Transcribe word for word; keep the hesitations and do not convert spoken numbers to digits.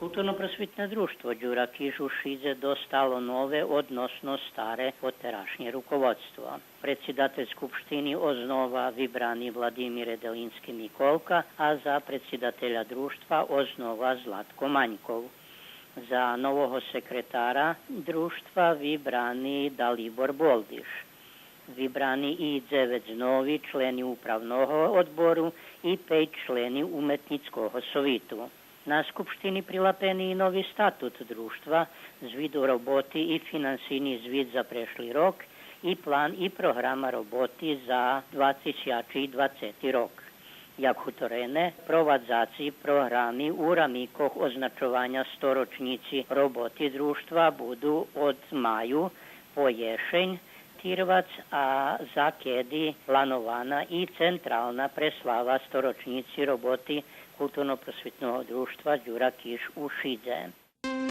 Културно-просвитне дружтво Дюра Киш у Шидзе достало нове, односно старе, потерашнє руководство. Предсидатель Скупштини ознова вибрани Владимире Делински Миколка, а за предсидателя дружтва ознова Златко Маньков. За нового секретара дружтва вибрани Далибор Болдиш. Вибрани и дзевец нови члени Управного одбору и пейц члени Уметнїцкого совиту. На Скупштини прилапени и нови статут дружтва, звит роботи и финансийни звит за прешли рок, и план и програма роботи за два тисячи двацети рок. Як гуторене, провадзаци програми у рамикох означованя сторочнїци роботи дружтва буду од маю по єшень тирвац, а закеди планована и централна преслава сторочнїци роботи Културно-просвитного дружтва Дюра Киш у Шидзе.